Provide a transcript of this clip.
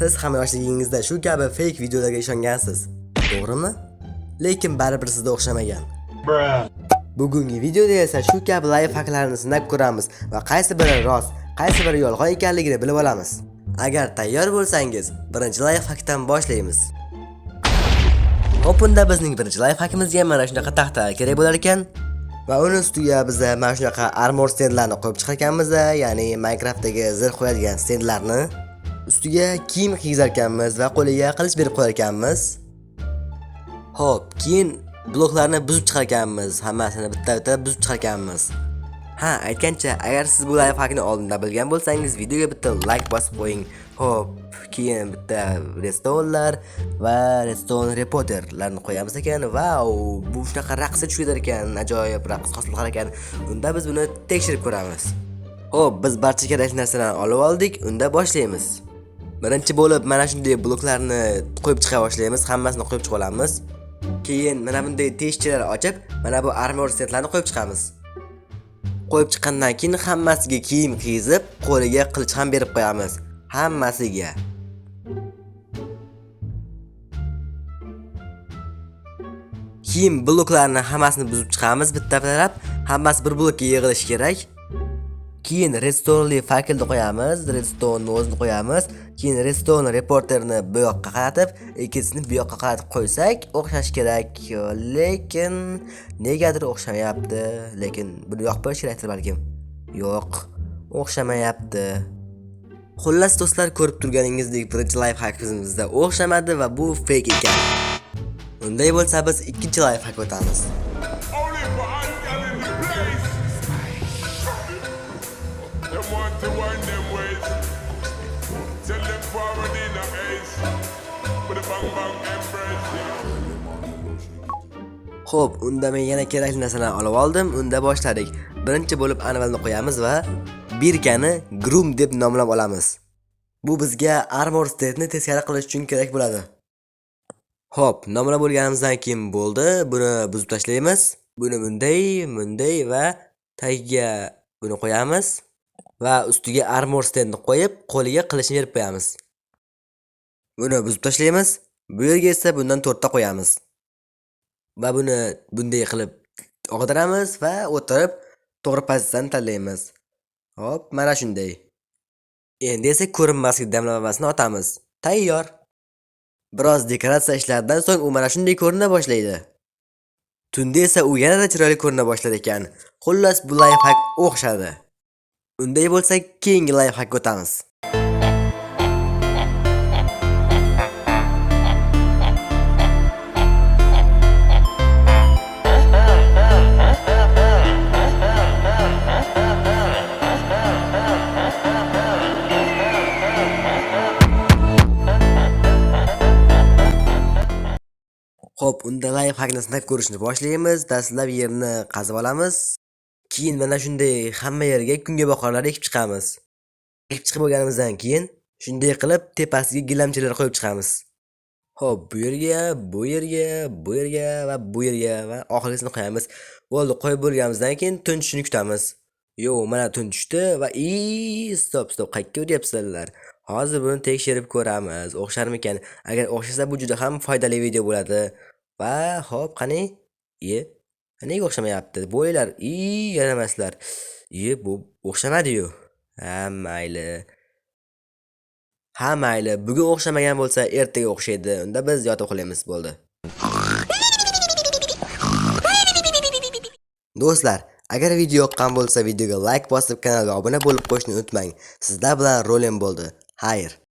Siz ham yoshligingizda shu kabi fake videolarga ishongansiz, to'g'rimi? Lekin baribir sizda o'xshamagan. Bugungi videoda esa shu kabi lifehacklarni sinab ko'ramiz va qaysi biri rost, qaysi biri yolg'on ekanligini bilib olamiz. Agar tayyor bo'lsangiz, birinchi lifehackdan boshlaymiz. Hop, unda bizning birinchi lifehackimizga mana shunaqa taxta kerak bo'lar ekan. Va uni ustiga biza mana shunaqa armor stendlarni qo'yib chiqar ekanmiz, ya'ni Minecraftdagi zirh qo'yadigan stendlarni. Ustiga kiyim kiygizar ekanmiz va qo'liga qilich berib qo'yar ekanmiz. Xo'p, keyin bloklarni buzib chiqar ekanmiz, hammasini bitta-bitta buzib chiqar ekanmiz. Ha, aytgancha, agar siz bu lifehackni oldindan bilgan bo'lsangiz, videoga bitta like bosib qo'ying. Xo'p, keyin bitta redstonelar va redstone reporterlarni qo'yamiz ekan. Vau, bu shunaqa raqsga tushib ketar ekan, ajoyib raqs hosil qilar ekan. Unda biz buni tekshirib ko'ramiz. Xo'p, biz barcha kerakli narsalarni olib oldik, unda boshlaymiz. Birinchi bo'lib mana shunday bloklarni qo'yib chiqa boshlaymiz, hammasini qo'yib chiqa olamiz. Keyin mana bunday teshikchalar ochib, mana bu armor setlarni qo'yib chiqamiz. Qo'yib chiqqandan keyin hammasiga kiyim kiygizib, qo'liga qilich ham berib qo'yamiz. Hammasiga. Keyin bloklarni hammasini buzib chiqamiz bitta-bittalab, hammasi bir blokka yig'ilishi kerak. Keyin redstone'li fakelni qo'yamiz, redstone'ni o'zini qo'yamiz. Keyin redstone reporterni bu yoqqa qaratib, ikkinchisini bu yoqqa qaratib qo'ysak, o'xshash kerak. Lekin negadir o'xshamayapti. Lekin buni yoqib qo'yish kerakdir balkim. Yo'q, o'xshamayapti. Xullas do'stlar, ko'rib turganingizdek birinchi lifehackimizda o'xshamadi va bu fake ekan. Unday bo'lsa biz ikkinchi lifehack o'tamiz. Only for hot gal in the place. Them want to wind them ways. Tell them forward in a ace. With a bang bang embrace. Xo'p, unda men yana kerakli narsalarni olib oldim. Unda boshladik. Birinchi bo'lib anvilni qo'yamiz va birkani Groom deb nomlab olamiz. Bu bizga armor statni teskari qilish uchun kerak bo'ladi. Xo'p, nomlab bo'lganimizdan keyin bo'ldi. Buni buzib tashlaymiz. Buni bunday, bunday va tagiga buni qo'yamiz va ustiga armor standni qo'yib, qo'liga qilichni berib qo'yamiz. Buni buzib tashlaymiz. Bu yerga esa bundan 4 ta qo'yamiz. Va buni bunday qilib og'diramiz va o'tirib to'g'ri pozitsiyani tanlaymiz. Hop, mana shunday. Endi esa ko'rinmaslik damlamasini otamiz. Tayyor. Biroz dekoratsiya ishlaridan so'ng u mana shunday ko'rina boshlaydi. Tunda esa u yanada chiroyli ko'rina boshlar ekan. Xullas, bu lifehack o'xshadi. Unday bo'lsa, keyingi lifehackka o'tamiz. Xo'p, unda lifehackni sinab ko'rishni boshlaymiz. Dastlab yerni qazib olamiz. Keyin mana shunday hamma yerga kungaboqarlar ekib chiqamiz. Ekib chiqib bo'lganimizdan keyin shunday qilib tepasiga gilamchalar qo'yib chiqamiz. Xo'p, bu yerga, bu yerga, bu yerga va bu yerga va oxirgisini qo'yamiz. Bo'ldi, qo'yib bo'lganimizdan keyin tun tushishini kutamiz. Yo, mana tun tushdi va stop, stop, qayerga o'tyapsizlar? Hozir buni tekshirib ko'ramiz. O'xsharmikan? Agar o'xshasa bu juda ham foydali video bo'ladi. Va hop, qani? Iye, nega o'xshamayapti? Bo'ylar, yaramaslar. Iye, bu o'xshamadi-yu. Ha, mayli. Ha, mayli. Bugun o'xshamagan bo'lsa, ertaga o'xshaydi. Unda biz yotib uxlaymiz, bo'ldi. Do'stlar, agar video yoqqan bo'lsa, videoga like bosib, kanalga obuna bo'lib qo'yishni unutmang. Sizlar bilan Rolen bo'ldi. Xayr.